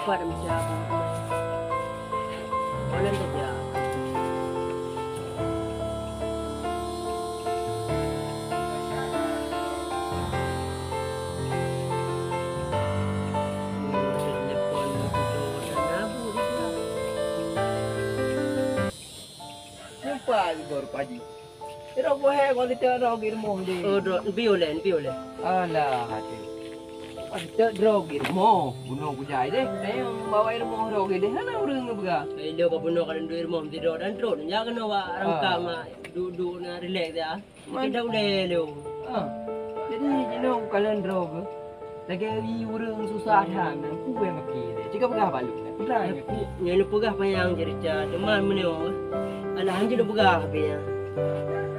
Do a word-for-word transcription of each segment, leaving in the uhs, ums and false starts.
Kuat meusiabu. Boleh saja. Nampak juga rupa jih. Ira boh hai kau tidak ada di rumah deh. Oh, dok, piu leh, piu leh. Alah, hati. Ada drop di rumah, bunuh kujai deh. Saya bawa di rumah drop deh. Hana urang ngebuka. Ilo ka bunuh ka di rumah, mesti drop dan trot. Ya kena wak rangka mak duduk na relax ya. Kita udah lo. Ah. Jadi, jinoe kalian drop. Lagèe ureueng susah that, peue nyang geupike lé? Cit ka peugah bak lôn, peue nyang geupike? Nyan peugah panyang cerita, teuma meunyoe alah hanjeuet lôn peugah pih nyan.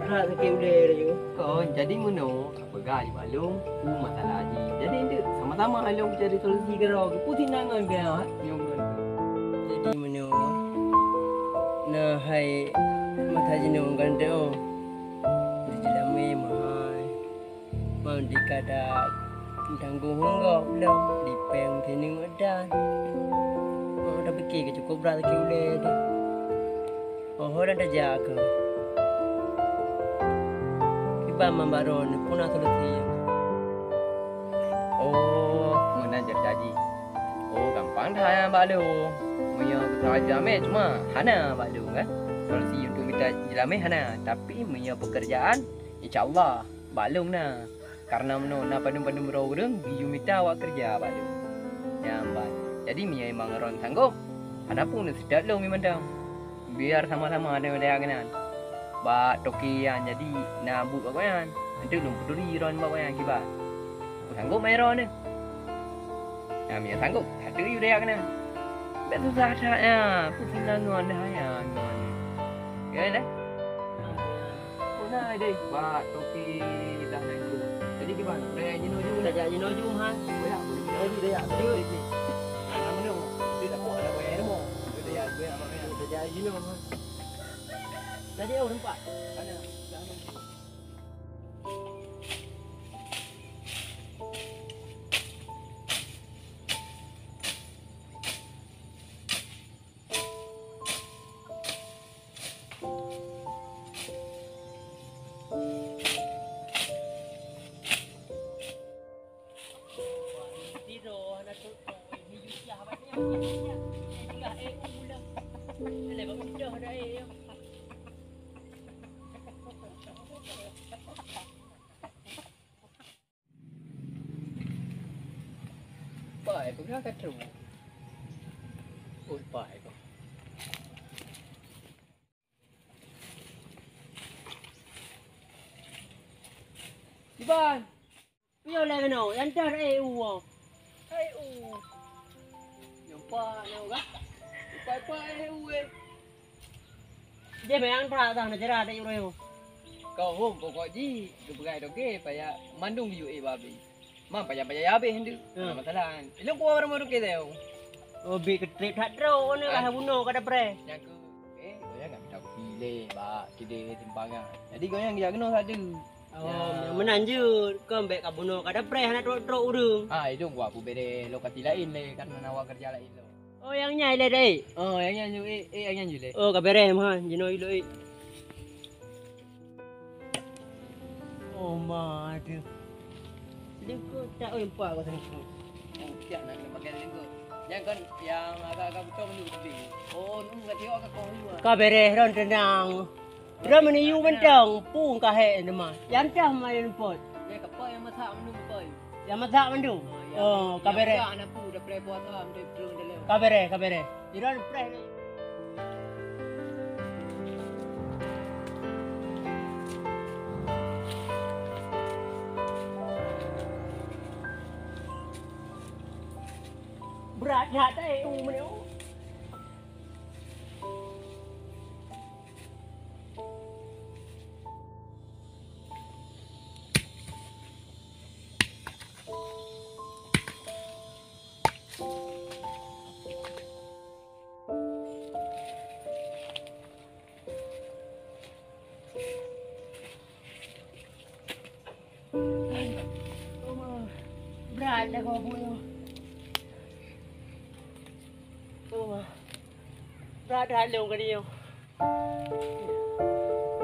Brat sakét ulèe laju. Kon, jadi meunyoe ka peugah di bak lôn, peue masalah jih? Jadi, enteuk sama-sama lôn cari solusi keudroe, peue sinan ngon keu nyoe. Jadi meunyoe na hai mata jinoe kan teuh, di jeulamé mahai. Mang dikada tanggong gob lom, di péng sineuk dan. Mang tapike keu cukôp brat keu ulèe deh. Oho dan tajak keu. Kiban man baroe neupuna solusi. Oh, meunan ceurita jih. Oh, gampang that bak lôn. Meunyoe keusaha jeulamé cuma hana bak lôn kan. Solusi untuk mita jeulamé hana, tapi meunyoe pekerjaan, insya Allah. Bak lôn na, kareuna meunoe na padum-padum droe ureueng geuyue mita awak keureuja bak lôn. Nyan ban. Jadi meunyoe Imam Ron sanggôp, hana peue neuseutôt lôn mantong. Biar sama-sama ada daya keunan. Bak toke nyan jadi na buet bak gobnyan. Enteuk lôn peuturi Ron bak gobnyan kiban. Peue sanggôp mai Ron nyoe? Nah, meunyoe sanggôp, hate yue daya keunan. Bèk susah that nyan, peue sinan ngon daya ngon. Ya, dah. Peue na deh, bak topi dah naik tu. Jadi kiban, daya jinoe ju. Daya jinoe ju, ha. Daya, daya, daya. Nah, mana? Dia tak ada bayar ilmu. Daya, daya, daya jinoe, ha. Jadi, oh, nampak. Ada. Pai, peugah ka trok. Oi, pai ko. Iban. Nyoe lagèe nyoe, nyang dah eh u. Eh u. Nampak nyoe kan? Pai-pai eh u eh. Dia memang dah dah nak cerah tak yuk. Kau hom pokok ji, geubrai toke payah mandum yue babi. Mam payah-payah habéh ndeuk. Hmm. Nah, masalah. Ilong kuah orang baru ke teu. Oh, bi ketrip that trok ni lah bunoe kada preh. Nyang ke, eh, goyang enggak minta kopi leh, bak kide simpangan. Jadi goyang dia kena satu. Oh, ya. Meunan jeuet. Kon bèk ka bunoe kada preh hana trok-trok ureueng. Ah, ilong kuah aku bere lokasi lain leh kan menawa kerja lain lo. Oh, nyang nyan ilèe deh. Oh, nyang nyan ju, eh, eh, nyang nyan ju leh. Oh, ka bereh meuhan, jinoe ilok, eh. Oh, ma, aduh. Selingkuh tak, oh, empat kau selingkuh. Oh, siap nak kena pakai selingkuh. Jangan kan yang agak-agak betul menurut lebih. Oh, nu enggak tengok ke kau ni. Ka bereh, Ron, tenang. Droe meunyoe mantong, pung ka hék teuma. Nyang dah main pot. Nyang keupoi nyang masak mandum keupoi. Nyang masak mandum? Oh, ya. Oh, ka bereh. Nyang masak aneuk pu, dah preh puasa, mandum droe dalam. Ka bereh, ka bereh. Droe preh ni. Brat that, eh, u meunyoe. Brat dah kau bunuh. Brat that lôn keu nyoe.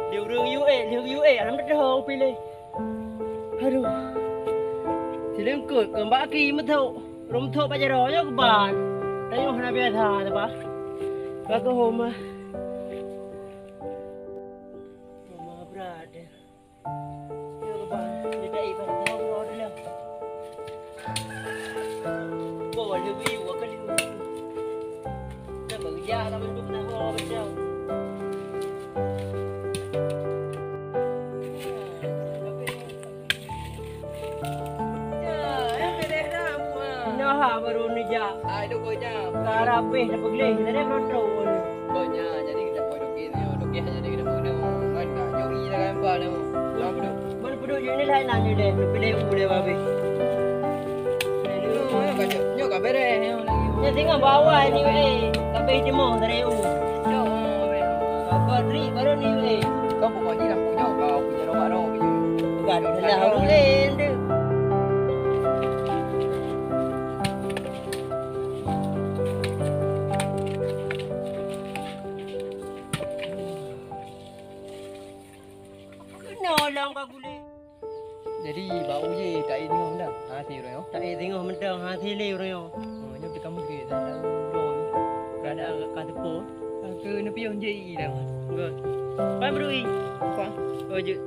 Di ureueng U A, di ureueng U A, hana meuteumé piléh. Aduh. Sileungkot keu bak aki meuthok, rhom thok bak jaroe nyoe keuban. Tanyoe hana biasa teuh bah. Bak keuhom ah. Hom ah brat deh. Nyoe keuban, di tai bak keuhom roh deh. Boh leubi wa kali. Dah beujak dah mandum dah ho macam. Nyoe ha baru neujak. Ai, dukoi nya. Ka rapih dah peugleh, tadi beurotong. Dukoi nya, jadi kita poi dokeh nyoe, dokeh jadi kita peugnang. Kan ka nyoe i dah kan ba nyoe. Bang beduk. Ban peuduek jih ni laén na nyoe deh, leupie lé u lé babeh. Nyoe, nyoe ka jeuet, nyoe ka beres, nyoe lagi. Nyoe singoh bak awai ni, eh, ka beh timoh dari u. Nyoe, oh, beres. Ka bot ri baru ni, eh. Kau pokok ni lampu nyoe, kau punya robak dong. Bukan, dah ureueng laén tu. Keunoe lom ka gulé. Jadi, bak u jih, taék singoh mantong, hase uroe nyoe? Taék singoh mantong, hase lé uroe nyoe. Oh, nyoe teuka meugrek dah, dah uroe. Keadaan ka teupeue. Ka keuneuk piôh jih i dah. Enggak. Pai bru i. Apa? Oh, jeuet.